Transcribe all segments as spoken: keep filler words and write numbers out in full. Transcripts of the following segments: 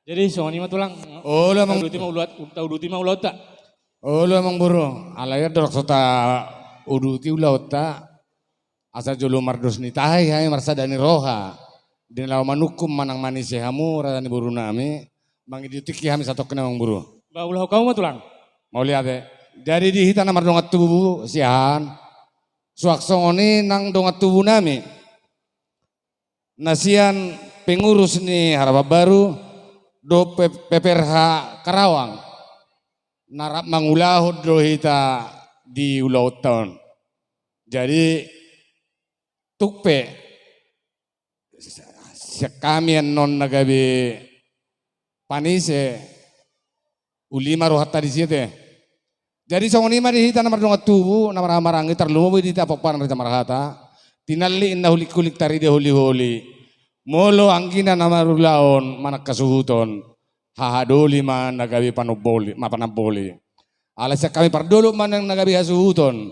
Jadi songon i ma tulang. Olo, Amang. Tauduti ma ulaonta. Olo, Amang Boru. Alai andorang so tauduti ulaonta, asa jolo mardos ni tahi hami, marsada ni roha, di na laho manungkun manang manise hamu raja ni borunami, mangido tingki hami satongkin, Amang Boru. Ba, ulahon hamu ma tulang. Mauliate. Jadi di hita na mardongan tubu Siahaan, suang songon i nang dongan tubunami na sian pengurus ni Harapan Baru dohot P-, P P R H Karawang, na rap mangulahon do hita di ulaonta on. Jadi tung pe sian hami annon na gabe panise, uli ma rohanta disi ate. Jadi songon i ma di hita na mardongan tubu, na marhahamaranggi, tarlumobi di hita pomparan Raja Marhata, tinallik inna, hulingkuling tarida holiholi, molo anggina na marulaon manang hasuhuton, hahadoli ma na gabe panomboli, ma panamboli. Alai sian hami pardolok ma nang na gabe hasuhuton,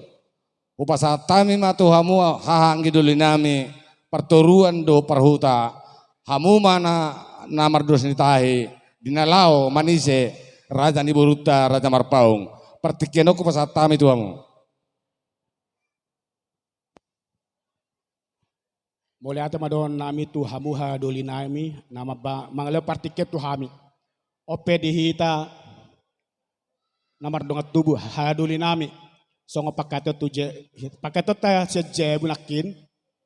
hupasahat hami ma tu hamu haha anggi dolinami, partoruan dohot parhuta, hamu ma na, na mardos ni tahi di na laho manise raja ni borunta Raja Marpaung. Partingkian on hupasahat hami tu hamu. Mauliate ma dohonon nami tu hamu haha dolinami, na mamba-, mangalehon partingkian tu hami. On pe di hita na mardongan tubu haha dolinami, songon pangkataion tu je-, pangkataionta sian jabu nangkin,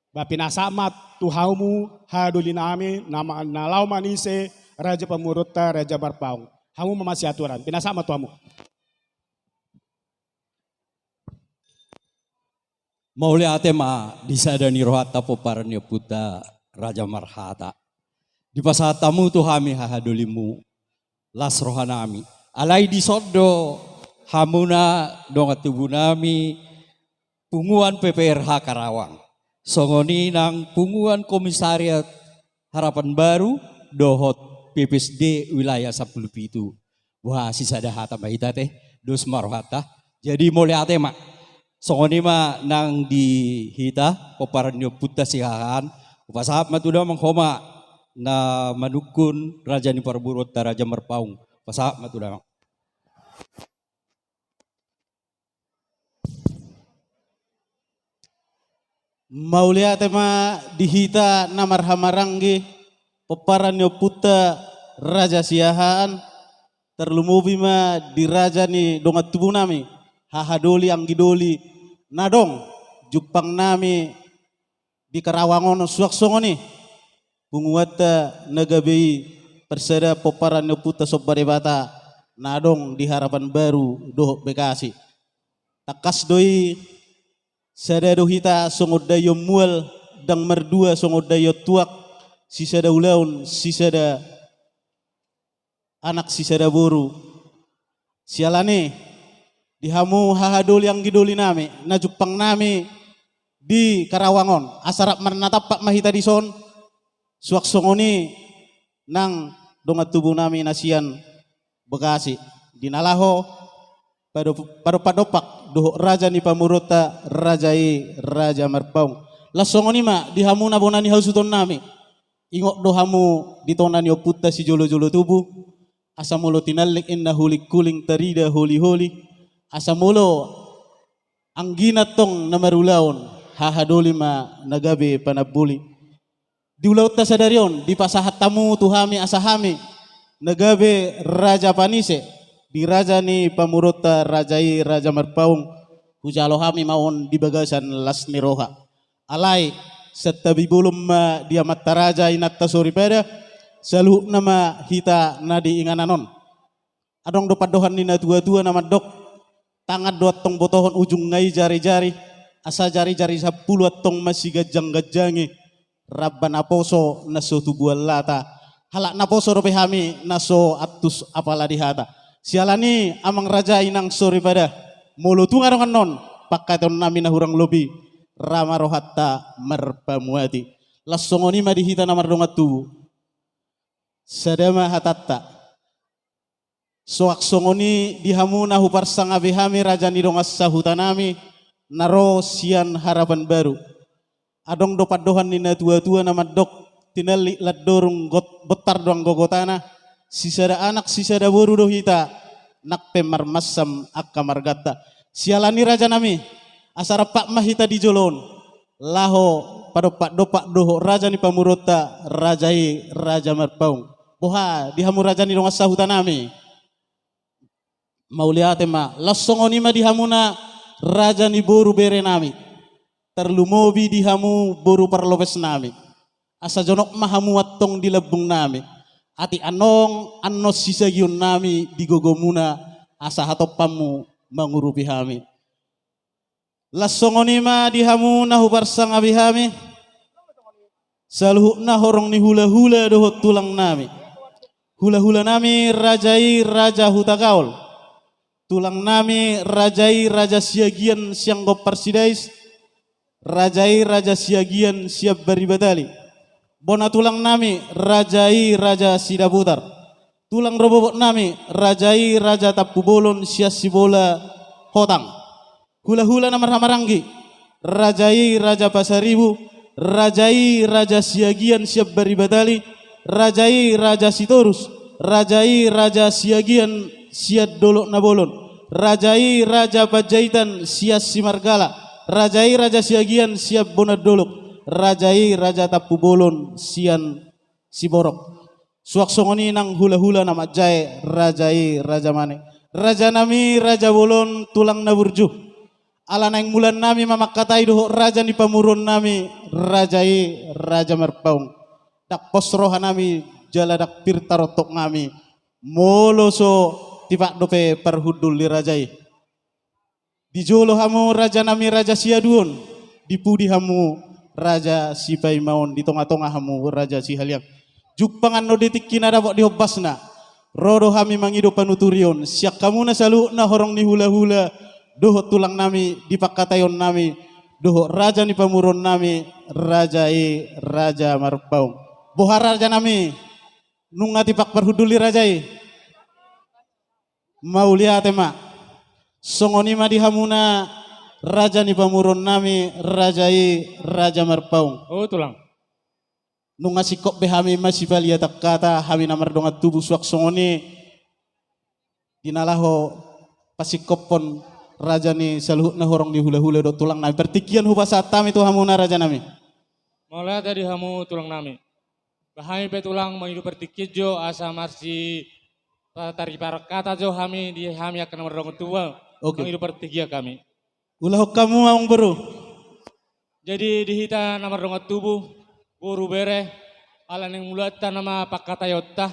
ba pinasahat ma tu hamu haha dolinami, na ma-, na laho manise raja pamoruonta Raja Marpaung. Hamu ma masiaturan, pinasahat ma tu hamu. Mauliate ma di sada ni rohanta pomparan ni ompunta Raja Marhata. Dipasahat hamu tu hami haha dolinmu, las rohanami. Alai dison do hamuna dongan tubunami, punguan P P R H Karawang. Songon i nang punguan komisariat Harapan Baru dohot P P S D wilayah sampulu pitu. Wah, sisada hata ma hita ate, dos ma rohanta. Jadi mauliate ma. Songon i ma nang di hita, pomparan ni ompunta Siahaan, hupasahat ma tu damang, ho ma na manungkun raja ni pamoruonta Raja Marpaung. Hupasahat ma tu damang. Mauliate ma di hita na marhahamaranggi, pomparan ni ompunta Raja Siahaan, tarlumobi ma di raja ni dongan tubunami, haha doli anggi doli na adong jumpangnami di Karawang on, suang songon i punguanta na gabe i parsadaan pomparan ni ompunta Somba Debata na adong di Harapan Baru dohot Bekasi. Tangkas do i, sada do hita songon daion mual, ndang mardua songon daion tuak, sisada ulaon, sisada anak, sisada boru. Siala ni i, di hamu haha doli anggi dolinami na jumpangnami di Karawang on, asa rap marnatampak ma hita dison, suang songon i nang dongan tubunami na sian Bekasi, di na laho pado-, padompak-dompak dohot raja ni pamoruonta, raja i Raja Marpaung. Laos songon i ma di hamu na bona ni hahusutonnami. Ingot do hamu di tona ni ompunta sijolo-jolo tubu, asa molo tinallik inna, huling-huling tarida holi-holi, asa molo anggina tong na marulaon, haha doli ma na gabe panamboli. Di ulaonta sadari on, dipasahat hamu tu hami asa hami na gabe raja panise di raja ni pamoruonta, raja i Raja Marpaung, hujalo hami ma on di bagasan las ni roha. Alai santabi bolon ma di amanta raja, inanta soripada, saluhutna ma hita na di inganan on. Adong do pandohan ni natua-tua na mandok, tangan do antong botohon, ujungna i jari-jari, asa jari-jari sampulu antong masiganjang-ganjangi, ramba naposo na so tubuan lata, halak naposo dope hami na so antus apala di hata. Siala ni i, amang raja, inang soripada, molo tung adong annon pangkataionnami na hurang lobi, ra ma rohanta marpamuati. Laos songon i ma di hita na mardongan tubu. Sada ma hatanta. Suang songon i di hamu na huparsangapi hami, raja ni dongan sahutanami na ro sian Harapan Baru. Adong do pandohan ni natua-tua na mandok, tinallik landorung got-, bontar do anggo gotana, sisada anak sisada boru do hita, nang pe marmansam angka marganta. Siala ni raja nami, asa rap ma hita di jolo on, laho padompak-dompak dohot raja ni pamoruonta, raja i Raja Marpaung. Boha di hamu raja ni dongan sahuta nami? Mauliate ma. Laos songon i ma di hamuna raja ni boru bere nami, tarlumobi di hamu boru parlopes nami. Asa jonok ma hamu antong di lambung nami. Atik annon, annon sisagion nami di gogomuna, asa hatop hamu mangurupi hami. Laos songon i ma di hamu na huparsangapi hami, saluhutna horong ni hulahula dohot tulang nami. Hulahula nami, raja i Raja Hutagaol. Tulang nami, raja i Raja Siagian Sianggompar Sidais. Raja i Raja Siagian Siambari Batali. Bona tulang nami, raja i Raja Sidabutar. Tulang rorobot nami, raja i Raja Tampubolon Sian Sibola Hotang. Hulahula na marhahamaranggi, raja i Raja Pasaribu, raja i Raja Siagian Siambari Batali, raja i Raja Sitorus, raja i Raja Siagian Sian Dolok Nabolon, raja i Raja Panjaitan Sian Simargala, raja i Raja Siagian Sian Bonandolok, raja i Raja Tampubolon Sian Siborok. Suang songon i nang hulahula na manjae, raja i Raja Manik. Raja nami, raja bolon, tulang na burju. Ala naeng mulaan nami ma mangkatai dohot raja ni pamoruon nami, raja i Raja Marpaung. Ndang pos roha nami jala ndang pir tarontok nami, molo so tipak dope parhundul ni raja i. Di jolo hamu raja nami Raja Siaduon, di pudi hamu Raja Sipaimaon, di tonga-tonga hamu Raja Sihaliang. Jumpang annon di tingki na dapot di hombasna, ro do hami mangido panuturion sian hamuna saluhutna horong ni hulahula dohot tulang nami di pangkataion nami dohot raja ni pamoruon nami, raja i Raja Marpaung. Boha raja nami, nunga tipak parhundul ni raja i? Mauliate ma. Songon i ma di hamuna raja ni pamoruon nami, raja i Raja Marpaung. O tulang. Nunga singkop be hami masipaliatan hata, hami na mardongan tubu, suang songon i di na laho pasingkophon raja ni saluhutna horong ni hulahula dohot tulang nami, partingkian hupasahat hami tu hamuna raja nami. Mauliate di hamu tulang nami. Ba hami pe tulang mangido partingkian jo, asa marsipataripar hata jo hami di hami angka na mardongan tubu. Oke. Mangido partingkian hami. Ulahon hamu amang boru. Jadi di hita na mardongan tubu, boru bere, ala naeng mulaanta nama pangkataionta.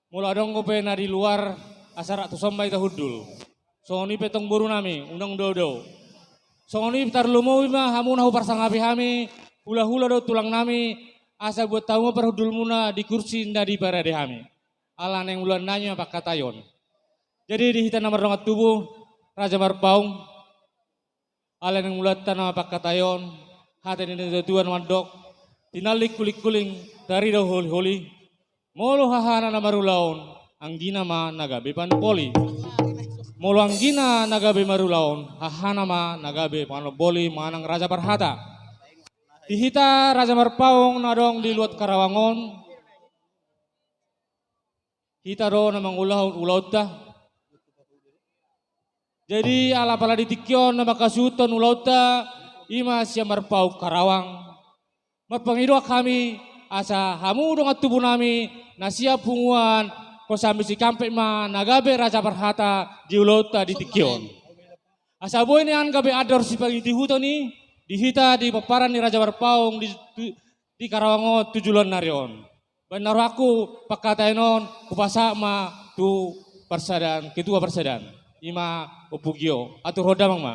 Molo adong dope na di luar, asa rap tu son ma hita hundul. Songon i pe tong boru nami, unang dao-dao. Songon i tarlumobi ma hamu na huparsangapi hami, hulahula dohot tulang nami, asa buat hamu ma parhundulmuna di kursi na diparade hami. Ala naeng mulaan nami ma pangkataion. Jadi di hita na mardongan tubu, Raja Marpaung, ala naeng mulaanta nama pangkataion, hata ni natuatua na mandok, tinallik hulinghuling, tarida holiholi, molo hahana na marulaon, anggina ma na gabe panopoli. Molo anggina na gabe marulaon, hahana ma na gabe panopoli manang raja parhata. Di hita Raja Marpaung na adong di luat Karawang on, hita do na mangulahon ulaonta. Jadi ala pala di tingki on na manghasuhuthon ulaonta, i ma sian Marpaung Karawang. Marpangidoan hami, asa hamu dongan tubu nami na sian punguan Kosambi Cikampek ma na gabe raja parhata di ulaonta di tingki on. Asa boi nian gabe andor sipangihuthon i di hita di pomparan ni Raja Marpaung di, di Karawang on tu joloan ni ari on. Baen na rohangku pangkataion on hupasahat ma tu parsadaan, ketua parsadaan. I ma Ompu Gio, atur ho damang ma.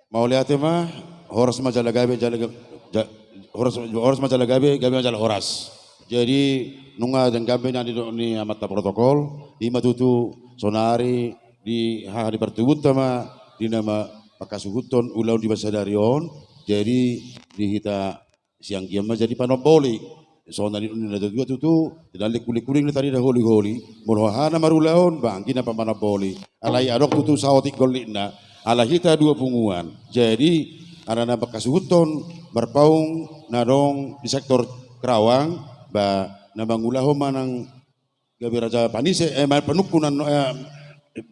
Mauliate ma, horas ma jala gabe, jala ga-, ja-, horas, horas ma jala gabe, gabe ma jala horas. Jadi, nunga denggan be na nidok ni amanta protokol, i ma tutu sonari di haha ni partubunta ma, di na ma-, manghasuhuthon ulaon di bagasan sadari on, jadi di hita sianggian ma jadi panopoli. Songon na nidok ni natuatua tutu, tinallik hulinghuling na tarida holiholi, molo hahana marulaon, ba anggina ma panopoli. Alai adong tutu saotik gollitna, ala hita dua punguan. Jadi, Ala na pangkasuhuton marpaung na adong di sektor Kerawang, ba na mangulahon manang gabe raja panise, eh, ma-, panungkunan, eh,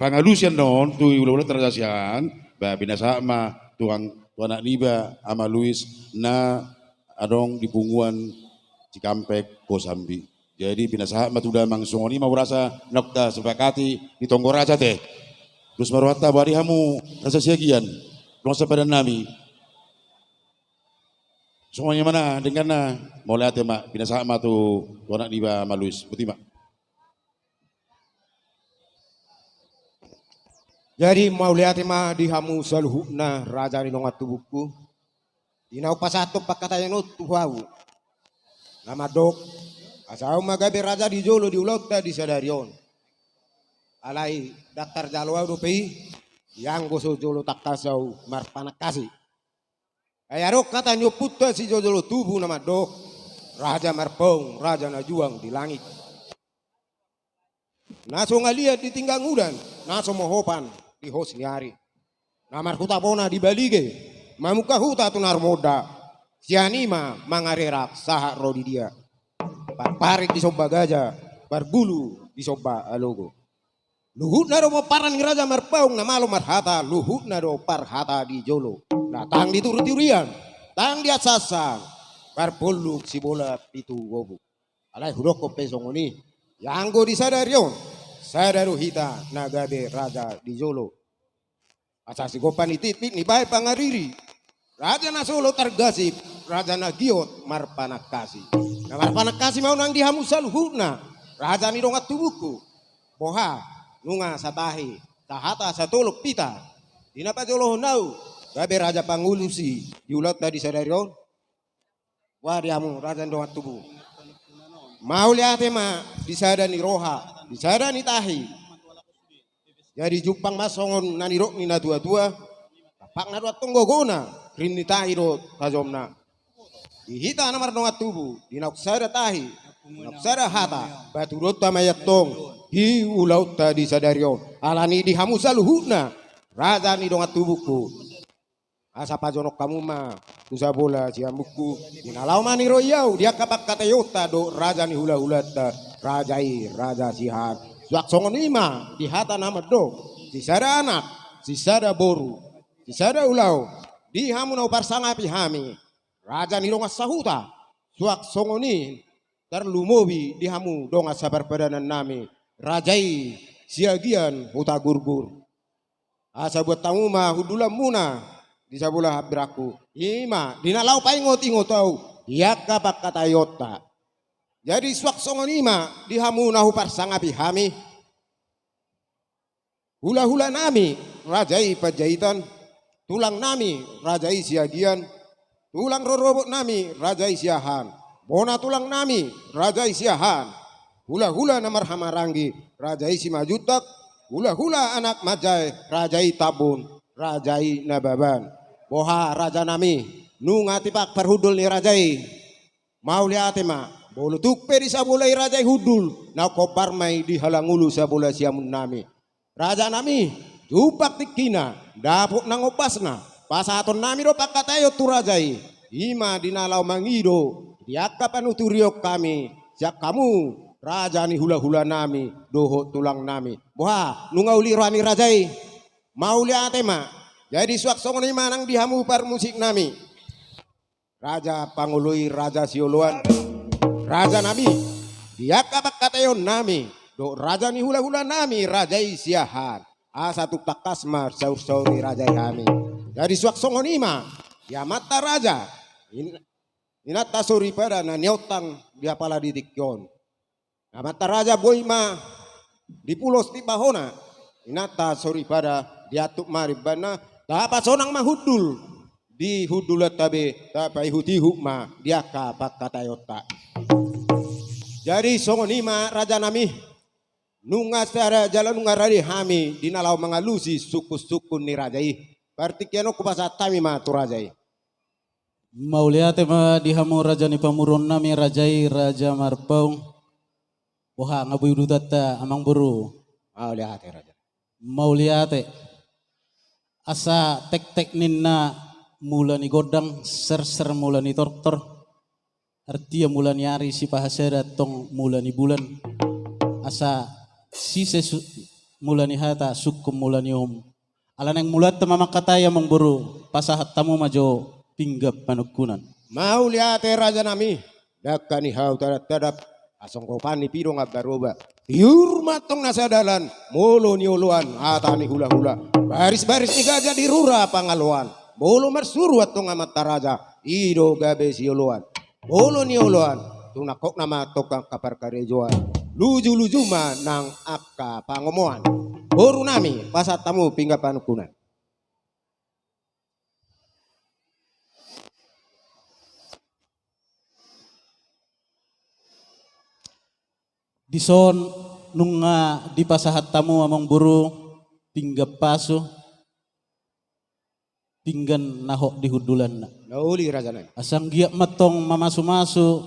pangalusian on tu hula-hula raja Siahaan, ba pinasahat ma tu ang-, tu anak niba Ama Luis na adong di punguan Cikampek, Kosambi. Jadi pinasahat ma tu damang. Songon i ma urasa na ungkasepakati di tonggo raja te. Terus ma rohanta, boha di hamu raja Siagian, dongan sapadan nami? Songon i ma na dengganna. Mauliate ma, pinasahat ma tu, tu anak niba Ama Luis. Boti ma. Jadi mauliate ma di hamu saluhutna raja ni dongan tubungku. Di na hupasahat pangkataion on tu ahu na mandok, asa ahu ma gabe raja di jolo di ulaonta di sadari on. Alai ndang tarjalo ahu dope i, ianggo so jolo tangkas ahu marpanangkasi. Ai adong hata ni ompunta sijolojolo tubu na mandok, raja marpaung, raja na juang di langit. Na so ngaliat di tinggang udan, na so mohopan di hos ni ari. Na marhuta bona di balige, mamungka huta tu na marmonda. Sian i ma mangarerak sahat ro di dia. Parparik di somba gaja, pargulu di somba alogo. Luhutna do pomparan ni raja marpaung na malo marhata, luhutna do parhata di jolo. Datang di turi-turian, tang di ansa-ansaan, parpolluk sibola pitu gobu. Alai hudokkon pe songon i, ianggo di sadari on, sada do hita na gabe raja di jolo. Asa sigompa ni titpit ni bahen pangariri. Raja na solo targasip, raja na giot marpanangkasi. Na marpanangkasi ma unang di hamu saluhutna, raja ni dongan tubungku. Boha, nunga satahi, sahata, satolop hita. Di na pajolohon ahu, gabe raja pangalusi di ulaonta di sadari on. Boha di hamu raja ni dongan tubu. Mauliate ma di sada ni roha, di sada ni tahi. Jadi jumpang ma songon na nidok ni na tua-tua, tampakna do antong gogona, rim ni tahi do tajomna. Di hita na mardongan tubu, di naung sada tahi, di naung sada hata, patudonta ma i antong di ulaonta di sadari on. Alani di hamu saluhutna, raja ni dongan tubungku. Asa pajonok hamu ma tu sabola siamunku, di na laho maniroi ahu di angka pangkataionta dohot raja ni hula-hulanta, raja i raja Siahaan. Suang songon i ma di hata na mandok, sisada anak, sisada boru, sisada ulaon, di hamu na huparsangapi hami, raja ni dongan sahuta. Suang songon i tarlumobi di hamu dongan saparpadanan nami, raja i Siagian Hutagurgur. Asa buat hamu ma hundulanmuna di sabola hambirangku. I ma di na laho paingot-ingot ahu di angka pangkataionta. Jadi suang songon i ma di hamu na huparsangapi hami, hula-hula nami raja i Panjaitan, tulang nami raja i Siagian, tulang rorobot nami raja i Siahaan, bona tulang nami raja i Siahaan, hula-hula na marhamaranggi raja i Simanjuntak, hula-hula anak manjae raja i Tambun, raja i Nababan. Boha raja nami, nunga tipak parhundul ni raja i? Mauliate ma. Molo tung pe di sabola i raja i hundul, naung hombar ma i di halangulu sabola siamun nami. Raja nami, jumpang tingkina, dapot nang ombasna, pasahaton nami do pangkataion tu raja i. I ma di na laho mangido di angka panuturion hami sian hamu, raja ni hula-hula nami dohot tulang nami. Boha, nunga uli roha ni raja i? Mauliate ma. Jadi suang songon i ma nang di hamu parmusik nami. Raja pangoloi, raja sioloan, raja nami, di angka pangkataion nami dohot raja ni hula-hula nami, raja i Siahaan. Asa tung tangkas ma saur-saur ni raja i hami. Jadi suang songon i ma di amanta raja, in-, inanta soripada na niontang di apala di tingki on. Amanta raja boi ma dipulos timbahona, inanta soripada diantuk ma rimbanna, tapasonang ma hundul di hundulanta be, tapaihut-ihut ma di angka pangkataionta. Jadi songon i ma raja nami, nunga sada jala nunga rade hami di na laho mangalusi sungkun-sungkun ni raja i. Partingkian on hupasahat hami ma tu raja i. Mauliate ma di hamu raja ni pamoruon nami, raja i raja Marpaung. Boha, nga boi udutanta amangboru? Mauliate raja. Mauliate. Asa tektek ninna mula ni gondang, serser mula ni tortor, artia mula ni ari, sipahasada tong mula ni bulan, asa sise su-, mula ni hata, sungkun mula ni uhum. Ala naeng mulaanta ma mangkatai, amangboru, pasahat hamu ma jo pinggan panungkunan. Mauliate rajanami. Dangka ni hau tadap-tadap, hasonggopan ni pidong ambaroba. Tiur ma antong na sadalan, molo nioloan hata ni hulahula. Baris-baris ni gaja di rura pangaloan. Molo marsuru antong amanta raja, i do gabe sioloan. Molo nioloan, tu nangkokna ma antong angka parkarejoan. Luju-luju ma nang angka pangomoan. Borunami, pasahat hamu pinggan panungkunan. Dison nunga dipasahat hamu, amangboru, pinggan pasu, pinggan na hot di hundulanna. Na uli, rajanami. Asa anggiat ma antong mamasu-masu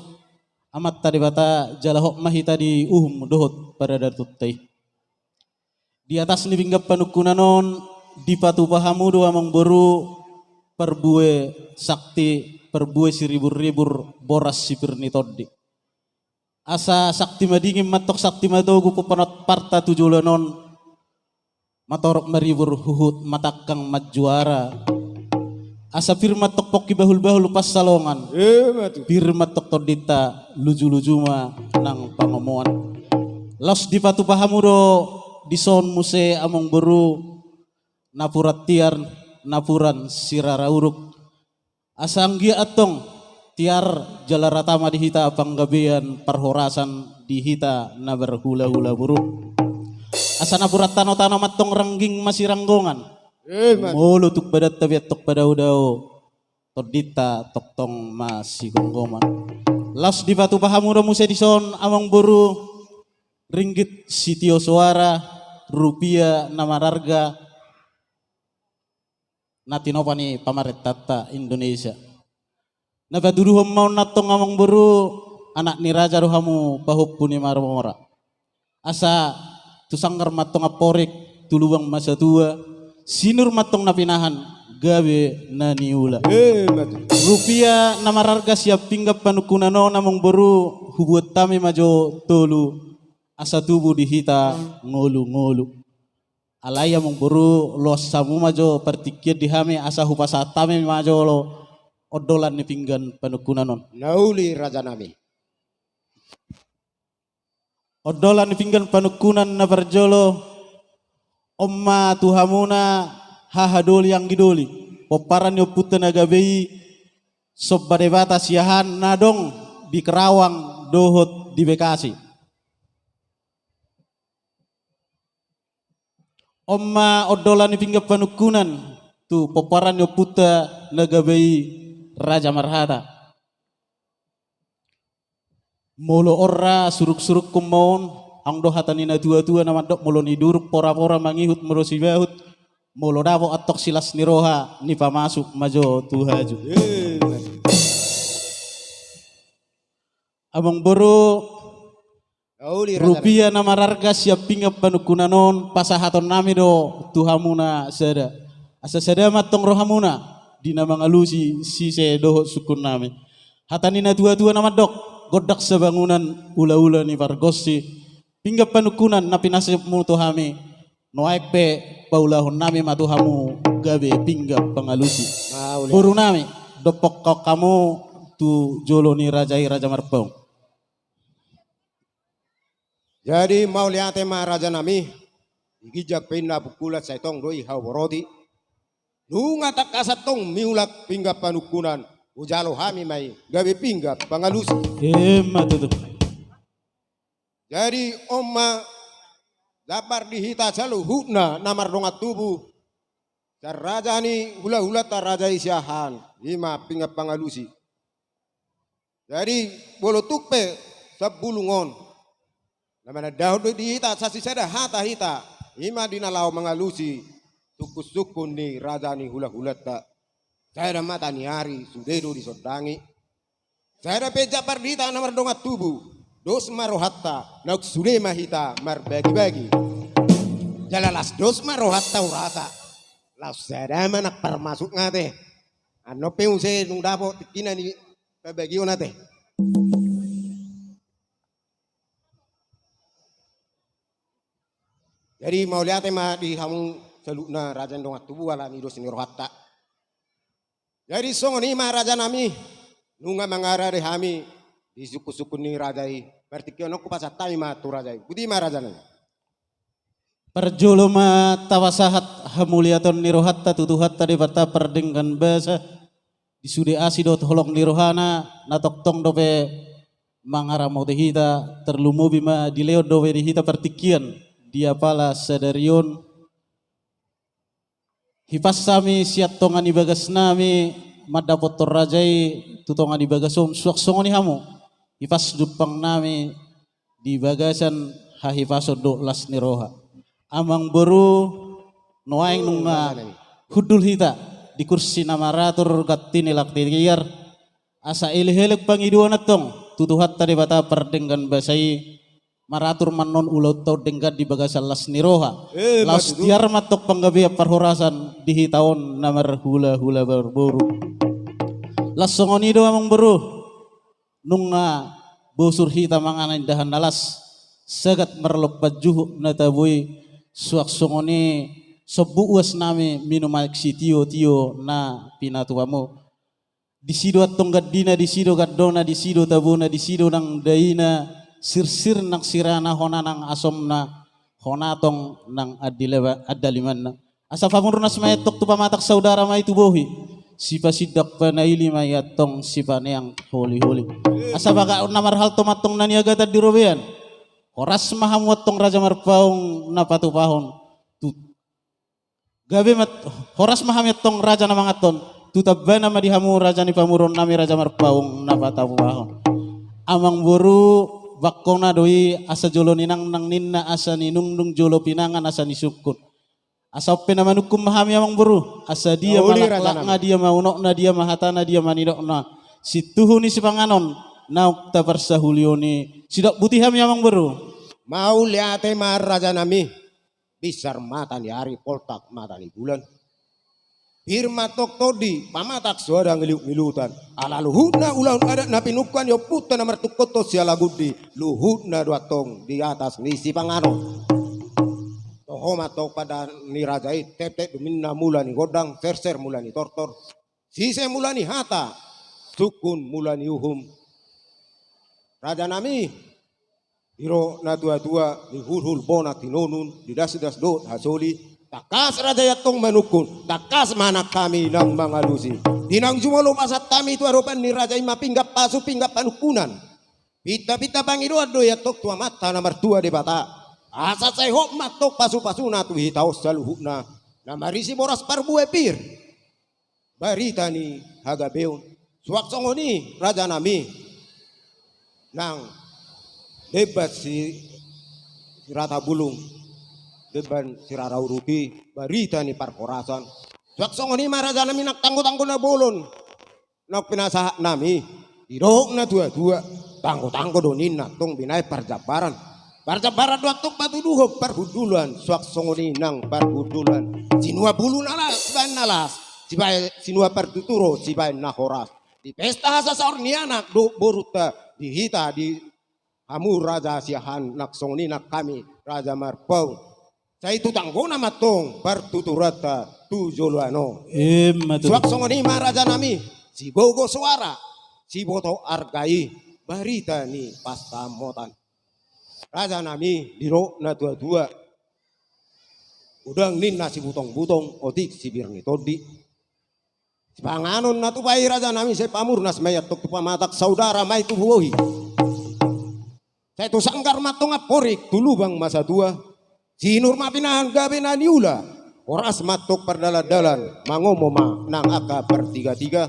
Amanta Debata, jala hot ma hita di uhum dohot paradatonta i. Di atas ni pinggan panungkunan on, dipatupa hamu do, amangboru, parbue sakti, parbue siribur-ribur, boras sipir ni tondi. Asa sakti madingin ma antong, sakti matogu, pomparan parta tu joloan on, matorop maribur, huhut matangkang manjuara. Asa pir ma antong pongki bahul-bahul pansalongan. Ima tutu. Pir ma antong tondinta, luju-luju ma nang pangomoan. Laos dipatupa hamu do dison muse, amangboru, napuran tiar, napuran sirara uruk. Asa anggiat antong tiar jala rata ma di hita panggabean parhorasan di hita na marhulahula boru. Asa napuran tano-tano ma antong, rangging masiranggongan. Ima tutu. Molo tung badanta be antong padao-dao, tondinta tongtong masigomgoman. Laos dipatupa hamu do muse dison, amangboru, ringgit sitio soara, rupia na mararga, na tinopa ni pamarentanta Indonesia. Na patuduhon ma on antong, amangboru, anak ni raja do hamu, pahompu ni Marmora. Asa tu sanggar ma antong amporik, tu lubang ma satua, sinur ma antong na pinahan, gabe na niula. Ima tutu. Rupia na mararga sian pinggan panungkunan on, amangboru, hubuat hami ma jo tolu, asa tubu di hita ngolu-ngolu. Alai, amangboru, loas hamu ma jo partingkian di hami, asa hupasahat hami ma jolo ondolan ni pinggan panungkunan on. Na uli, rajanami. Ondolan ni pinggan panungkunan na parjolo, on ma tu hamuna, haha doli anggi doli, pomparan ni ompunta na gabe i, Somba Debata Siahaan, na adong di Karawang dohot di Bekasi. On ma ondolan ni pinggan panungkunan tu pomparan ni ompunta na gabe i, Raja Marhata. Molo on ra suruk-surukkon ma on, adong do hata ni natua-tua na mandok, molo nidurung pora-pora, mangihut molo sibahut, molo dapot antong silas ni roha, nipamasuk ma jo tu haju. Ima. Amangboru, na uli, raja, rupia na mararga sian pinggan panungkunan on, pasahatonnami do tu hamuna sada. Asa sada ma antong rohamuna di na mangalusi sise dohot sungkunnami. Hata ni natua-tua na mandok, gondang sabangunan, ula-ula ni pargonsi. Pinggan panungkunan na pinasupmu tu hami, nuaeng pe paulahonnami ma tu hamu gabe pinggan pangalusi. Mauliate. Borunami, dompok hamu tu jolo ni raja i, Raja Marpaung. Jadi, mauliate ma, rajanami, di ginjang pe inna pungkulan, sai tong do i hau boroti. Nunga tangkas antong miulak pinggan panungkunan, hujalo hami ma i gabe pinggan pangalusi. Ima tutu. Jadi, on ma jambar di hita saluhutna na mardongan tubu, sian raja ni hula-hulanta, raja i Siahaan, ima pinggan pangalusi. Jadi, molo tung pe sambulung on, na manandahon do di hita sasisada hata hita, ima di na laho mangalusi sungkun-sungkun ni raja ni hula-hulanta. Sada mata ni ari sude do disondangi. Sada pe jambar di hita na mardongan tubu, dos ma rohanta, naung sude ma hita marbagi-bagi. Jala las dos ma rohanta, urasa. Laos sada ma nang parmasukna, ate. Annon pe muse dung dapot tingkina ni pabagion ate. Jadi mauliate ma di hamu saluhutna raja ni dongan tubu ala ni dos ni rohanta. Jadi songon i ma raja nami, nunga mangarade hami di sungkun-sungkun ni raja i. Partingkian on hupasahat hami ma tu raja i. Boti ma raja nami. Parjolo ma tapasahat hamuliateon ni rohanta tu Tuhanta Debata pardenggan basa di sude asi dohot holong ni rohana na tongtong dope mangaramoti hita, tarlumobi ma dilehon dope di hita partingkian di apala sadari on. Hipas hami sian tonga ni bagas nami mandapothon raja i tu tonga ni bagas on, suang songon i hamu hipas jumpang nami di bagasan hahipason dohot las ni roha. Amangboru, nuaeng nunga hundul hita di kursi na maratur ganti ni lak ni tiar, asa elek-elek pangidoan antong tu Tuhanta Debata pardenggan basa i, maratur ma annon ulaonta on denggan di bagasan las ni roha. Eh, laos tutu. Tiar ma antong panggabean parhorasan di hita on na marhula-hula marboru. Laos songon i do amangboru, nunga bosur hita mangan indahan na las, sagat marlompan juhut na tabo i, suang songon i sombu uas nami minum aek sitio-tio na pinatupamu. Disi do antong gandina, disi do gandona, disi do tabona, disi do nang daina, sirsir nang sirana, hona nang asomna, hona tong nang andileba-, andalimanna. Asa pamurnas ma i antong tu pamatang saudara ma i tu bohi. Sipasindak panaili ma i antong sipaneang holi-holi. Asa bagak na marhalto ma antong na niagatan di robean. Horas ma hamu antong raja marpaung na patupahon. Tu gabe ma, horas ma hami antong raja na manganhon. Tu tambana ma di hamu raja ni pamoruon nami raja marpaung na patupahon. Amangboru, bangkona do i asa jolo ninangnang ninna asa ninungnung jolo pinangan asa nisungkun. Asa on pe na manungkun ma hami amangboru, asa dia ma laklakna, dia ma unokna, dia ma hatana, dia ma nidokna. Sintuhu ni sipanganon naung taparsahulion i. Sidok boti hami amangboru. Mauliate ma raja nami. Binsar mata ni ari, poltak mata ni bulan. Pir ma antong tondi, pamatang soada ngiliut-ngiliutan. Ala luhutna ulaon adat na pinungka ni ompunta na martungkothon sialagundi, luhutna do antong di atas ni sipanganon. Toho ma antong pandohan ni raja i, teptep do ninna mula ni gondang, serser mula ni tortor, sise mula ni hata, sungkun mula ni uhum. Raja nami, didok na tua-tua, dihulhul bona tinonun, didasdas dohot hasoli, tangkas raja i antong manungkun, tangkas ma nang hami nang mangalusi. Di naung jumolo pasahat hami tu adopan ni raja i ma pinggan pasu, pinggan panungkunan. Pinta-pinta pangidoan do i antong tu Amanta na martua Debata. Asa sai hot ma antong pasu-pasuna tu hita on saluhutna, na marisi boras parbue pir. Barita ni hagabeon. Suang songon i raja nami. Nang demban si, si rata bulung, demban si rara uruk i, barita ni parhorasan. Suang songon i ma raja nami nang tanggo-tanggo na bolon. Naung pinasahat nami, didok na tua-tua, tanggo-tanggo do ninna antong binahen parjambaran. Parjambaran do antong patuduhon parhundulan, suang songon i nang parhundulan. Sinua bulu na las, sibahen na las, sibahen, sinua partuturo, sibahen na horas. Di pesta hasasaor ni anak dohot borunta, di hita, di hamu raja Siahaan, nang songon i nang hami raja Marpaung. Sai tu tanggona ma antong partuturanta tu joloan on. Ima tutu. Suang songon i ma raja nami, sigogo soara, siboto arga i, barita ni pansamotan. Raja nami, didok na tua-tua. Godang ninna sibutong-butong, otik sibir ni tondi. Sipanganon na tupa i raja nami, sai pamurnas ma i antong tu pamatang saudara ma i tu bohi. Sai tu sanggar ma antong amporik, tu lubang ma satua. Sinur ma pinahan gabe na niula. Horas ma antong pardalan-dalan, mangomo ma nang angka partiga-tiga.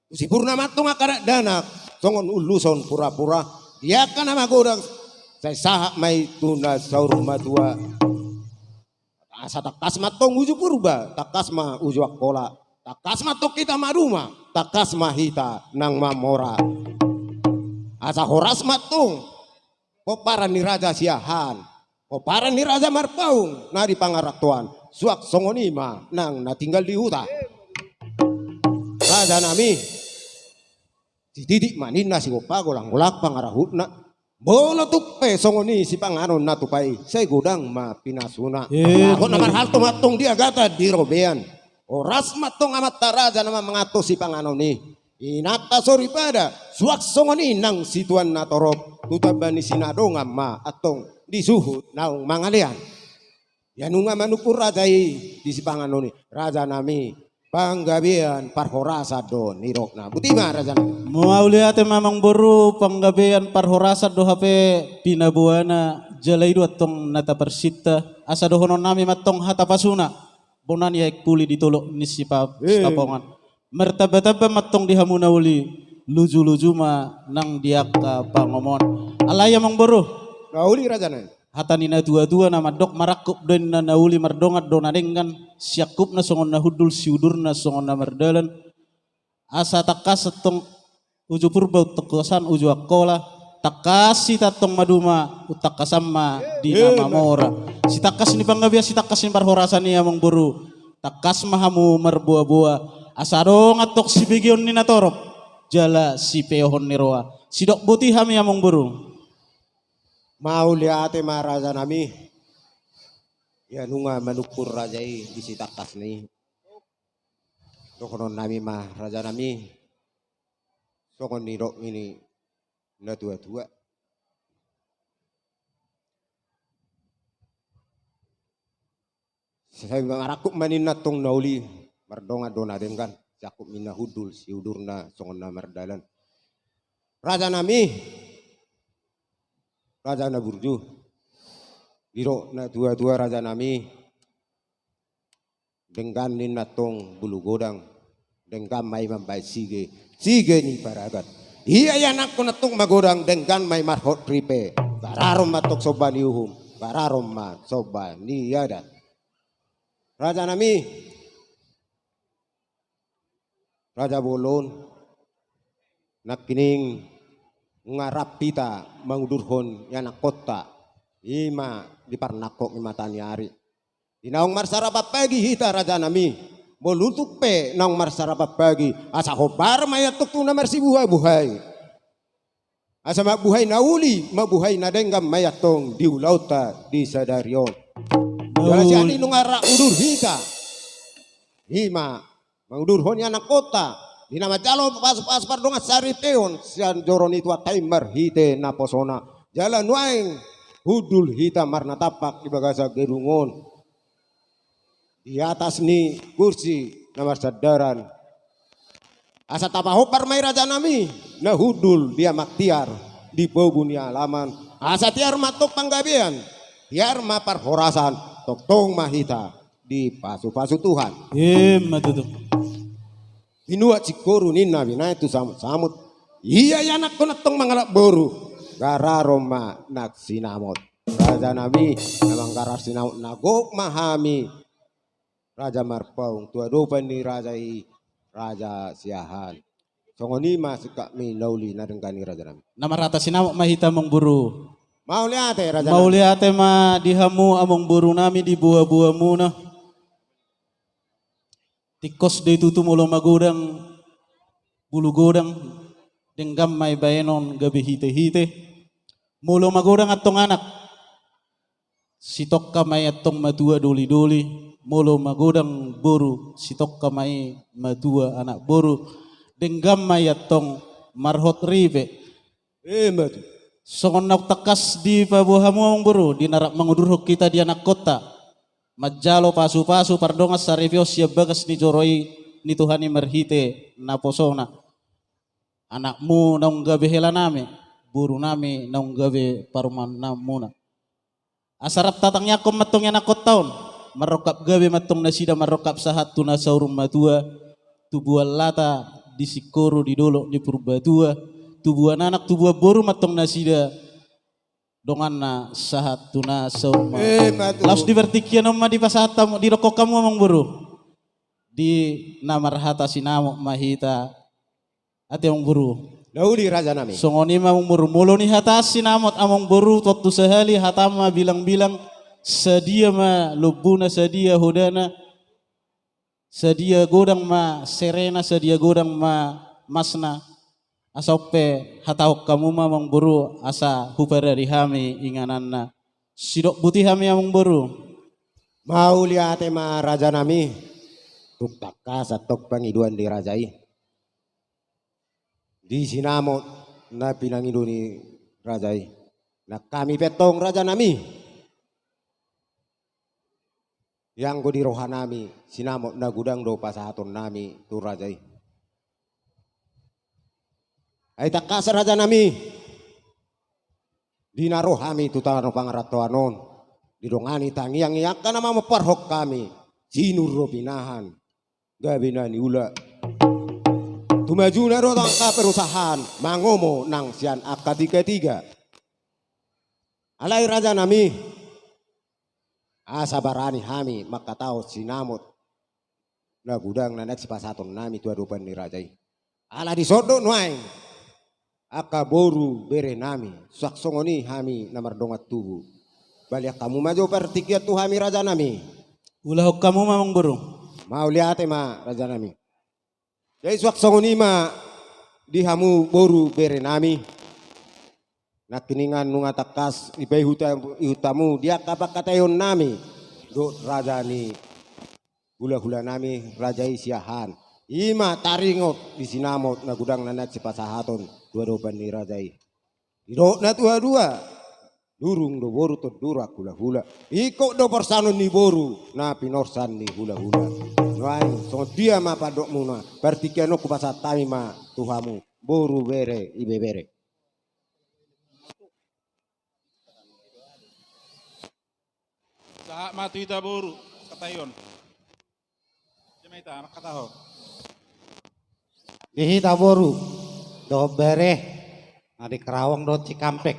Tu sipurna ma antong angka dakdanak, songon uluson pura-pura. Di angka na magodang, sai sahat ma i tu na saur matua. Asa tangkas ma antong uju Purba, tangkas ma uju Angkola, tangkas ma antong hita maduma, tangkas ma hita nang mamora. Asa horas ma antong pomparan ni raja Siahaan, pomparan ni raja Marpaung na di pangarantoan, suang songon i ma nang na tinggal di huta. Raja nami. Sititik ma ninna sigompa, golang-golang pangarahutna. Molo tung pe songon i sipanganon na tupa i, sai godang ma pinasuna. Eh, Aho na marhalto ma antong di agatan di robean. Horas ma antong amanta raja na manganhon sipanganon i. Inanta soripada, suang songon i nang situan na torop, tu tamba ni sinadongan ma antong di suhut naung mangalean. Ia nunga manungkun raja i di sipanganon i, raja nami, panggabean parhorasan do nidokna. Boti ma raja nami. Mauliate ma amangboru, panggabean parhorasan do hape pinaboana, jala i do antong na taparsinta. Asa dohonon nami ma antong hata pasuna, bona ni aek puli di tolok ni sipa-, eh, Sitapongan. Martamba-tamba ma antong di hamu na uli, luju-luju ma nang di angka pangomoan. Alai amangboru. Na uli raja nami. Hata ni na tua-tua na mandok marangkup do inna na uli mardongan do na denggan, siangkupna songon na hundul, siudurna songon na mardalan. Asa tangkas antong uju Purba, untangkasan uju Angkola, tangkas hita antong maduma, untangkasan ma di na mamora. Sitangkas ni panggabean, sitangkas ni parhorasan i amangboru, tangkas ma hamu marboa-boa, asa adong antong sibegeon ni na torop, jala sipeohon ni roha. Sidok boti hami amangboru. Mauliate ma raja nami. Ia nunga manungkun raja i di sitangkasna i. Dohonon nami ma raja nami, songon nidok ni na tua-tua. Sai marangkup ma ninna antong na uli, mardongan do na denggan, siangkup ni na hundul, siudurna songon na mardalan. Raja nami, raja na burju, didok na tua-tua raja nami, denggan ninna antong bulu godang, denggan ma i mambahen sige, sige ni paragat. Ia ianakhon antong magodang, denggan ma i marhot ripe, gararon ma antong somba ni uhum, gararon ma somba ni adat. Raja nami, raja bolon, nangkining nunga rap hita mangudurhon ianakhonta, i ma di parnangkok ni mata ni ari. Di naung marsarapan pagi hita raja nami, molo tung pe naung marsarapan pagi, asa hombar ma i antong tu na marsibuhai-buhai. Asa mambuhai na uli, mambuhai na denggan ma i antong di ulaonta di sadari on. Jala sian i nunga rap udur hita, i ma mangudurhon ianakhonta, di na manjalo pasu-pasu pardongan saripeon sian joro ni Tuhanta i marhite naposona. Jala nuaeng hundul hita marnatampak di bagasan gedung on, di atas ni kursi na marsandaran. Asa tapahombar ma i raja nami, na hundul di amang tiar, di pogu ni alaman. Asa tiar ma antong panggabean, tiar ma parhorasan, tongtong ma hita dipasu-pasu Tuhan. Ima tutu. Binuat singkoru ninna binahen tu samut-samut. Ia ianakhon antong mangalap boru, gararon ma nang sinamot. Raja nami, na manggarar sinamot na gok ma hami. Raja Marpaung, tu adopan ni raja i, Raja Siahaan. Songon i ma singkat ni na uli na denggan i raja nami. Na marhata sinamot ma hita amangboru. Mauliate raja nami. Mauliate ma di hamu amangboru nami, di boa-boamuna. Tingkos do i tutu molo magodang bulu godang, denggan ma i bahenon gabe hite-hite. Molo magodang antong anak, sitongka ma i antong matua doli-doli. Molo magodang boru, sitongka ma i matua anak boru. Denggan ma i antong marhot ripe. Ima tutu. Songon naung tangkas dipaboa hamu amangboru, di na rap mangudurhon hita di anakhonta, manjalo pasu-pasu pardongan saripeon sian bagas ni joro i ni Tuhan i marhite naposona. Anakmu naung gabe hela nami, boru nami naung gabe parumaenmuna. Asa rap tatangiangkon ma antong ianakhonta on, marrongkap gabe ma antong nasida, marrongkap sahat tu na saur matua, tubuan lata di singkoru di dolok ni Purbatua, tubuan anak tubuan boru ma antong nasida, donganna sahat tu na saur matua. Ima tutu. Laos di partingkian on ma dipasahat hamu, didokkon hamu amangboru. Di na marhata sinamot ma hita. Ate amangboru. Na uli raja nami. Songon i ma amangboru, molo nihataan sinamot amangboru, tontu sahali hata ma bilang-bilang, sadia ma lombuna, sadia hodana. Sadia godang ma serena, sadia godang ma masna. Asa on pe hatahon hamu ma amangboru asa huparade hami ingananna. Sidok buti hami amangboru. Mauliate ma rajanami. Tung tangkas antong pangidoan ni raja i. Di sinamot na pinangido ni raja i. Nang hami pe antong rajanami. Ianggo di rohanami sinamot na godang do pasahatonnami tu raja i. Ai tangkas rajanami. Di na ro hami tu tano pangarantoan on. Didongani tangiang i angka na mamomparhon hami. Sinur do pinahan. Gabe na niula. Tumajuna do angka perusahaan. Mangomo nang sian angka tigatiga. Alai rajanami. Asa barani hami mangkatahon sinamot na godang na naeng sipasahatonnami tu adopan ni raja i. Ala dison do nuaeng angka boru berenami, suang songon i hami na mardongan tubu. Balian hamu ma jo partingkian tu hami rajanami. Ulahon hamu ma amangboru. Mauliate ma rajanami. Jadi suang songon i ma di hamu boru berenami. Nangkiningan nunga tangkas dipaihut, ihut hamu di angka pangkataionnami dohot raja ni hulahulanami raja i Siahaan. I ma taringot di sinamot na godang na naeng sipasahaton tu adopan ni raja i. Didok na tuadua. Durung do boru tondurang hulahula. Ingkon do porsanon ni boru na pinorsan ni hulahula. Nuaeng songon dia ma pandokmuna. Partingkian on hupasahat hami ma tu hamu boru bere ibebere. Sahat ma tu hita boru, sahat ma tu hita boru. Di hita boru dohot bere na di Karawang dohot Cikampek.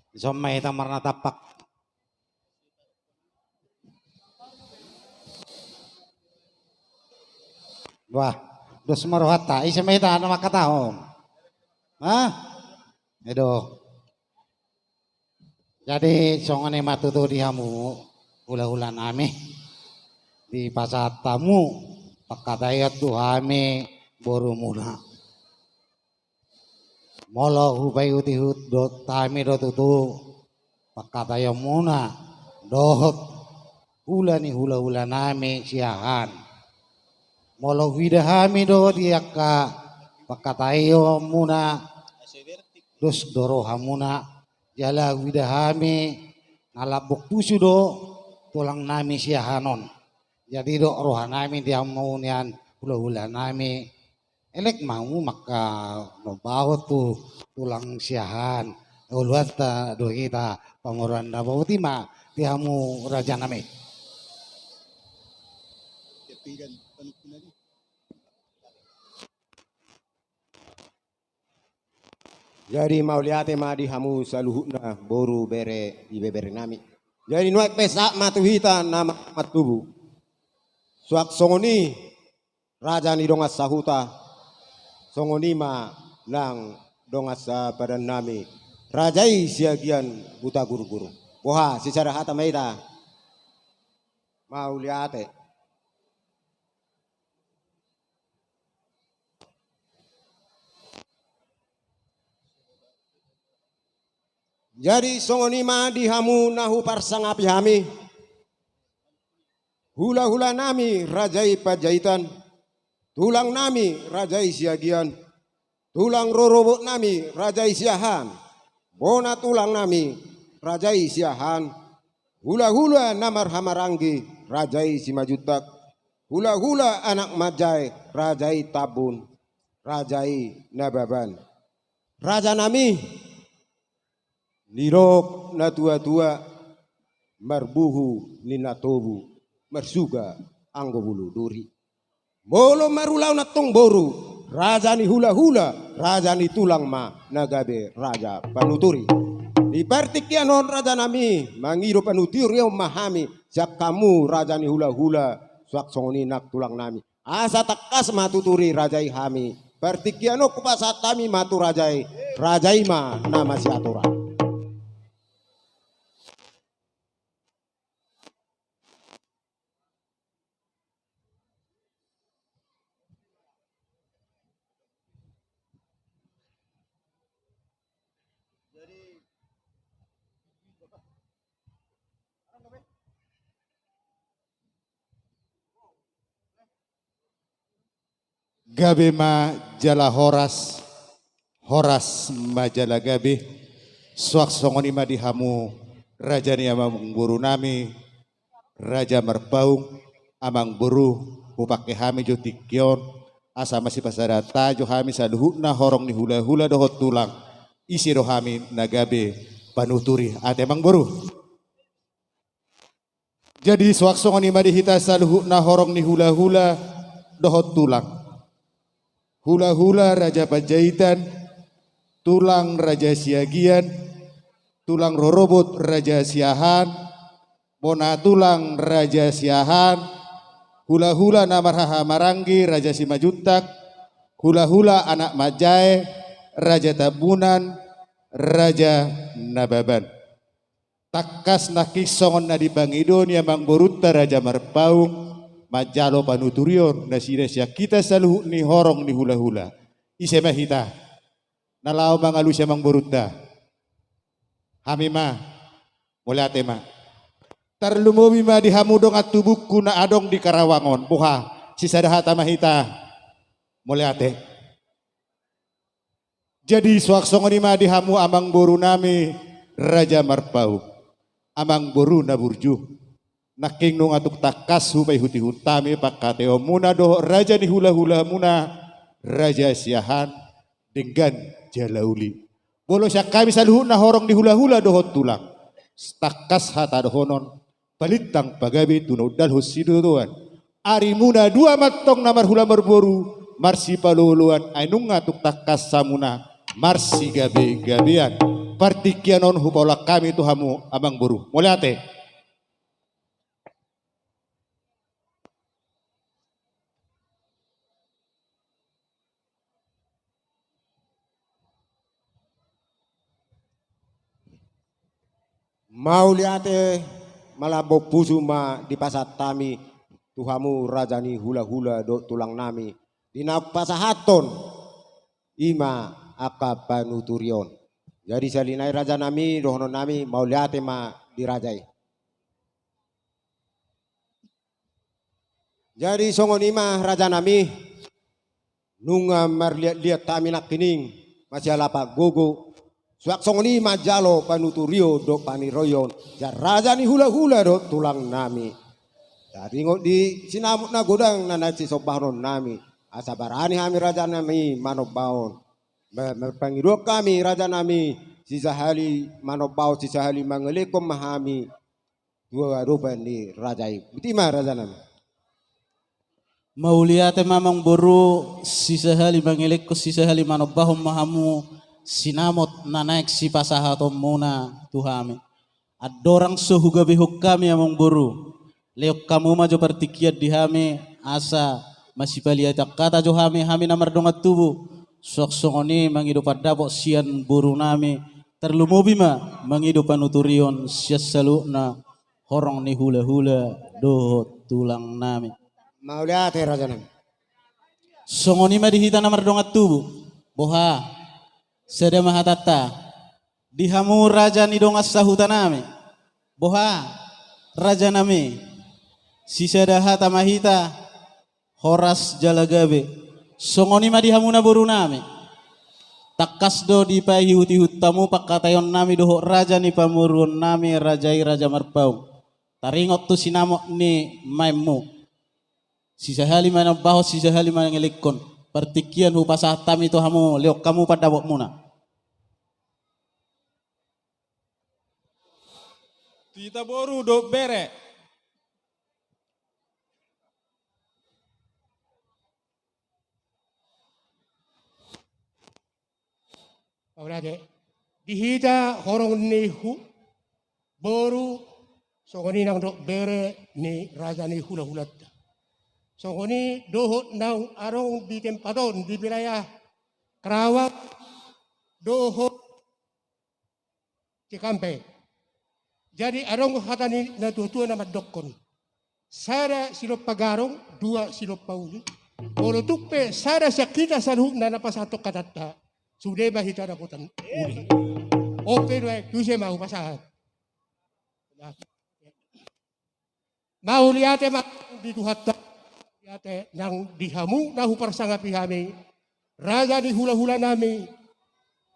Dison ma hita marnatampak. Wah, dos ma rohanta, ise ma hita na mangkatahon? Hah? Edo. Jadi songon i ma tutu di hamu hulahulanami, dipasahat hamu pangkataion tu hami borumuna. Molo hupaihutihut dohot hami do tutu pangkataionmuna dohot hula ni hulahulanami Siahaan. Molo huida hami do di angka pangkataionmuna dos do rohamuna. Jala huida hami na lambok pusu do tulangnami Siahaan on. Jadi didok rohanami di hamu nian hulahulanami. Elek ma hamu mangkanombaon tu tulang Siahaan. Oloanta do hita pamoruon na boti ma di hamu rajanami. Jadi mauliate ma di hamu saluhutna boru bere ibeberenami. Jadi nuaeng pe sahat ma tu hita na mardongan tubu. Suang songon i raja ni dongan sahuta, songon i ma nang dongan sapadannami, raja i Siagian Hutagurgur. Boha, sisada hata ma hita. Mauliate. Jadi songon i ma di hamu na huparsangapi hami. Hulahulanami raja i Panjaitan, tulangnami raja i Siagian, tulang rorobotnami raja i Siahaan, bona tulangnami raja i Siahaan, hulahula na marhahamaranggi raja i Simanjuntak, hulahula anak manjae raja i Tambun, raja i Nababan. Rajanami, didok na tuatua, marbuhu ninna tobu, marsuga anggo bulu duri. Molo marulaon antong boru, raja ni hulahula, raja ni tulang ma na gabe raja panuturi. Di partingkian on rajanami, mangido panuturion ma hami sian hamu raja ni hulahula, suang songon i nang tulangnami. Asa tangkas ma tuturi raja i hami. Partingkian on hupasahat hami ma tu raja i. Raja i ma na masiatur. Gabe ma jala horas, horas ma jala gabe. Suang songon i ma di hamu raja ni amangboru nami, Raja Marpaung, amangboru, hupangke hami jo tingki on asa masipasada hata jo hami saluhutna horong ni hulahula dohot tulang. Ise do hami na gabe panuturi, ate amangboru. Jadi suang songon i ma di hita saluhutna horong ni hulahula dohot tulang. Hulahula Raja Panjaitan, tulang Raja Siagian, tulang rorobot Raja Siahaan, bona tulang Raja Siahaan, hulahula na marhaha maranggi Raja Simanjuntak, hulahula anak manjae Raja Tambunan, Raja Nababan. Tangkas nangkin songon na dipangido ni amangborunta Raja Marpaung, manjalo panuturion nasida sian hita saluhut ni horong ni hulahula. Ise ma hita na laho mangalusi amangborunta? Hami ma. Mauliate ma. Tarlumobi ma di hamu dongan tubungku na adong di Karawang on. Boha, sisada hata ma hita. Mauliate. Jadi suang songon i ma di hamu amangboru nami Raja Marpaung, amangboru na burju. Nangkin nunga tung tangkas hupaihutihut hami pangkataionmuna dohot raja ni hulahulamuna, Raja Siahaan, denggan jala uli. Molo sian hami saluhutna horong ni hulahula dohot tulang, tangkas hata dohonon, palintang pagabe tu na undalhon sitotoan. Arimuna dua ma antong na marhula marboru, marsipaloloan, ai nunga tung tangkas hamuna marsigabegabean. Partingkian on hupaulak hami tu hamu amangboru. Mauliate. Mauliate, malambok pusu ma dipasahat hami tu hamu raja ni hulahula dohot tulang nami, di na pasahathon i ma angka panuturion. Jadi sahali nai raja nami, dohonon nami mauliate ma di raja i. Jadi songon i ma raja nami, nunga marliatliat hami nangkining, masialapan gogo, suang songon i manjalo panuturion dohot paniroion sian raja ni hulahula dohot tulang nami. Taringot di sinamot na godang na naeng sisombahonon nami, asa barani hami raja nami manombahon. Ma-, marpangidoan hami raja nami, sisahali manombahon sisahali mangelekhon ma hami tu adopan ni raja i. Botima raja nami. Mauliate ma amangboru, sisahali mangelekhon sisahali manombahon ma hamu sinamot na naeng sipasahatonmuna tu hami. Andorang so hugabehon hami amangboru, lehon hamu ma jo partingkian di hami asa masipaliatan hata jo hami, hami na mardongan tubu. Suang songon i mangido pandapot sian boru nami, tarlumobi ma mangido panuturion sian saluhutna horong ni hulahula dohot tulang nami. Mauliate raja nami. Songon i ma di hita na mardongan tubu. Boha, sada ma hatanta di hamu raja ni dongan sahuta nami. Boha, raja nami, sisada hata ma hita, horas jala gabe. Songon i ma di hamuna boru nami. Tangkas do dipaihutihut hamu pangkataion nami dohot raja ni pamoruon nami, raja i Raja Marpaung. Taringot tu sinamot ni maenmu. Sisahali manombahon sisahali mangelekhon. Partingkian hupasahat hami tu hamu, lehon hamu pandapotmuna. Hita boru dohot bere. Mauliate. Di hita horong ni hu-, boru, songon i nang dohot bere ni raja ni hulahulanta. Songon i dohot naung adong di tempat on di wilayah Karawang dohot Cikampek. Jadi adong hata ni natuatua na mandokkon. Sada silompa garong, dua silompa uli. Molo tung pe sada sian hita saluhutna na pasahathon hatanta, sude ma hita dapotan uli. On pe do aek, tu ise ma hupasahat. Mauliate ma di Tuhanta. Ate nang di hamu na huparsangapi hami, raja ni hulahulanami,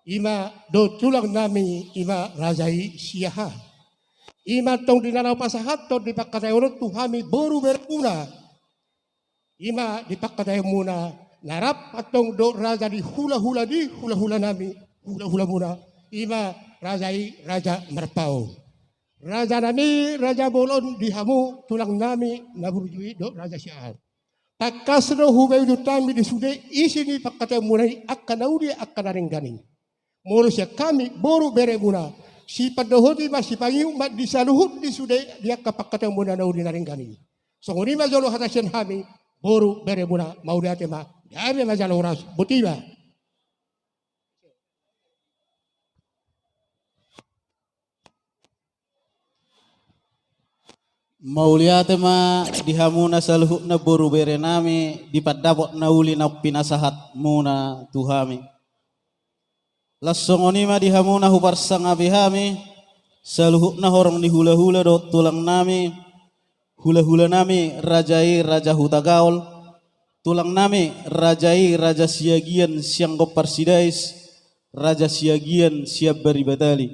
i ma dohot tulangnami, i ma raja i Siahaan. I ma antong di na laho pasahathon di pangkataion on tu hami boru beremuna, i ma di pangkataion muna, na rap antong dohot raja ni hulahula ni hulahulanami, hulahulamuna, i ma raja i Raja Marpaung. Rajanami, raja bolon, di hamu tulangnami na burju i dohot raja Siahaan. Tangkas do hubahen ujungta hami di sude isi ni pangkataion muna i angka na uli angka na denggan i. Molo sian hami boru beremuna, sipandohoti ma sipangihut ma di saluhut di sude di angka pangkataion muna na uli na denggan i. Songon i ma jolo hata sian hami boru beremuna, mauliate ma, gabe ma jala horas, botima. Mauliate ma di hamuna saluhutna boru berenami di pandapot na uli na pinasahatmuna tu hami. Laos songon i ma di hamuna huparsangapi hami, saluhutna horong ni hulahula dohot tulangnami, hulahulanami raja i Raja Hutagaol, tulangnami raja i Raja Siagian sian Gompar Sidais, Raja Siagian sian Baribatali.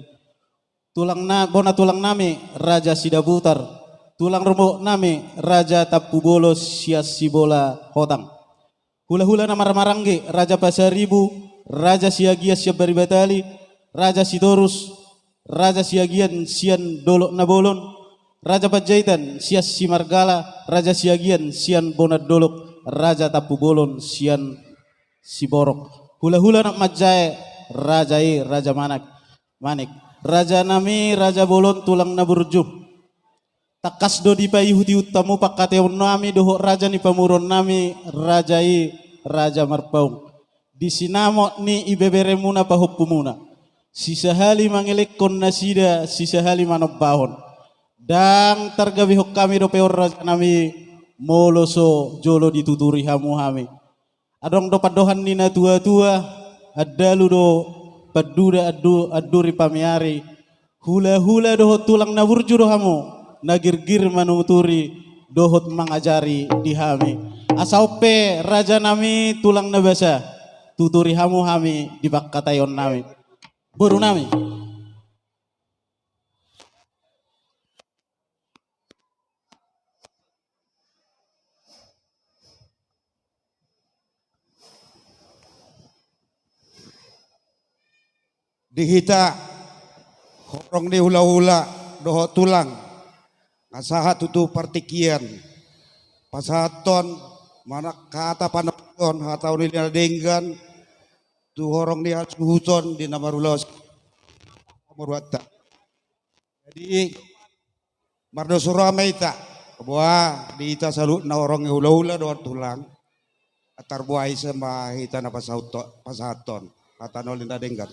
Tulangna, bona tulangnami Raja Sidabutar, tulang rorobotnami Raja Tampubolon sian Sibola Hotang. Hulahula na marhahamaranggi, Raja Pasaribu, Raja Siagian sian Baribatali, Raja Sitorus, Raja Siagian sian Dolok Nabolon, Raja Panjaitan sian Simargala, Raja Siagian sian Bonandolok, Raja Tampubolon sian Siborok. Hulahula na manjae, raja i Raja Manak. Manik. Rajanami, raja bolon, tulang na burju. Tangkas do dipaihutihut hamu pangkataionnami dohot raja ni pamoruonnami, raja i Raja Marpaung. Di sinamot ni ibeberemuna pahompumuna. Sisahali mangelekhon nasida, sisahali manombahon. Ndang targabehon hami dope on rajanami, molo so jolo dituturi hamu hami. Adong do pandohan ni natuatua, andalu do panduda, andu-, anduri pamiari, hulahula dohot tulang na burju do hamu, na girgir manuturi dohot mangajari di hami. Asa on pe rajanami tulang na basa, tuturi hamu hami di pangkataionnami. Borunami. Di hita horong ni hulahula dohot tulang, na sahat tutu partingkian, pasahathon manang hata panangkon, hata uli na denggan tu horong ni hasuhuton di na marulaon pamoruonta. Jadi, mardosu roha ma hita, boha di hita saluhutna horong ni hulahula dohot tulang, tarboa ise ma hita na pasaut-, pasahathon hata na uli na denggan.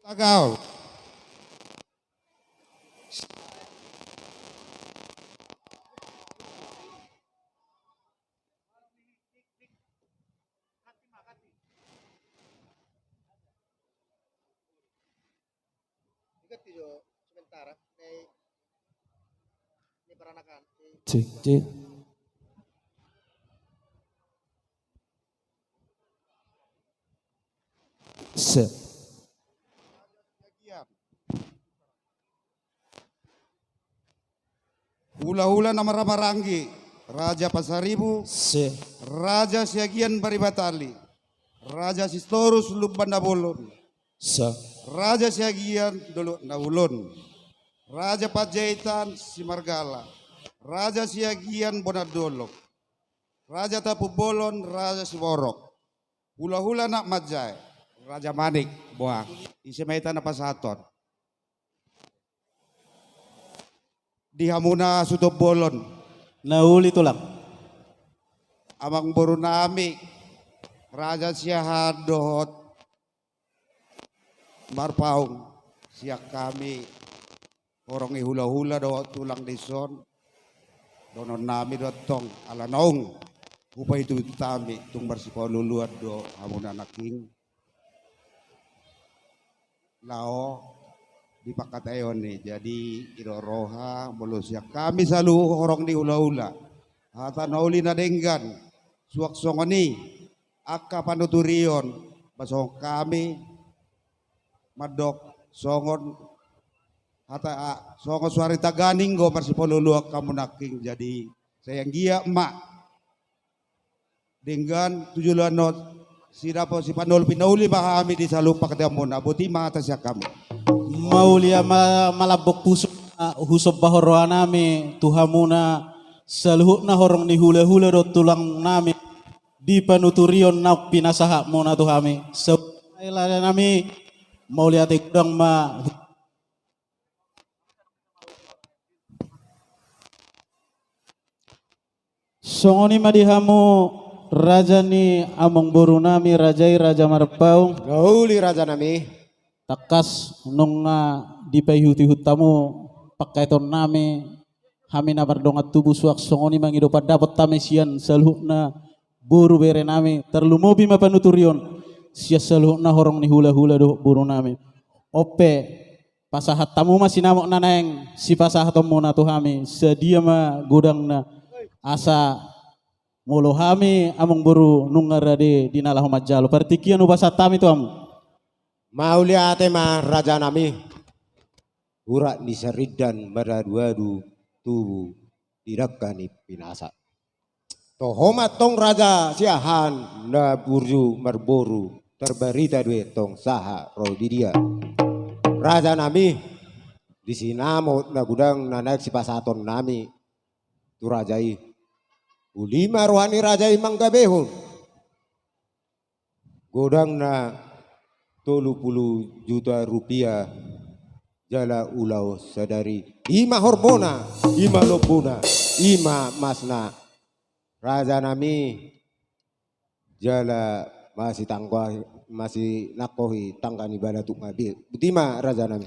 Tagaol. Cek, cek. Se. Hulahula na marhahamaranggi, Raja Pasaribu, se, Raja Siagian Baribatali, Raja Sitorus Lumban Nabolon, se, Raja Siagian Dolok Nabolon, Raja Panjaitan Simargala, Raja Siagian Bonandolok, Raja Tampubolon, Raja Siborok, hulahula na manjae, Raja Manik, boha ise ma hita na pasahathon. Di hamuna suhut bolon. Na uli tulang. Amangborunami, Raja Siahaan dohot Marpaung, sian hami horong ni hulahula dohot tulang dison, dohononnami do antong, ala naung hupaihutihut hami, tung marsipaluluan do hamuna nangkin. laho di pangkataion i. Jadi i do roha molo sian hami saluhut horong ni hulahula, hata na uli na denggan suang songon i angka panuturion, ba songon hami mandok songon hata, a, songon suari taganing do marsipaluluan hamu nangkin. Jadi sai anggiat ma denggan tu joloan on, sidapot sipanolpi na uli ma hami di saluhut pangkataion muna. Boti ma hata sian hami. Mauliate ma, malambok pusu, a, husombahon rohanami tu hamuna saluhutna horong ni hulahula dohot tulangnami di panuturion naung pinasahatmuna tu hami. Sahat ma i rajanami, mauliate godang ma. Songon i ma di hamu raja ni amangborunami, raja i Raja Marpaung. Na uli rajanami. Tangkas nunga dipaihutihut hamu pangkataionnami, hami na mardongan tubu, suang songon i mangido pandapot hami sian saluhutna boru berenami, tarlumobi ma panuturion sian saluhutna horong ni hulahula dohot borunami. On pe, pasahat hamu ma sinamot na naeng sipasahatonmuna tu hami, sadia ma godangna, asa molo hami amangboru nunga rade di na laho manjalo. Partingkian hupasahat hami tu hamu. Mauliate ma rajanami. Urat ni sarindan maraduadu tubu di dangka ni pinasa. Toho ma antong raja Siahaan na burju marboru, tarbarita do i antong sahat ro di dia. Rajanami, di sinamot na godang na naeng sipasahatonnami tu raja i, uli ma roha ni raja i manggabehon godangna tolu pulu juta rupiah jala ulaon sadari. I ma hormona, i ma lombuna, i ma masna. Rajanami, jala masitanggo, masinangkohi tangga ni balatuk ma be. Boti ma rajanami.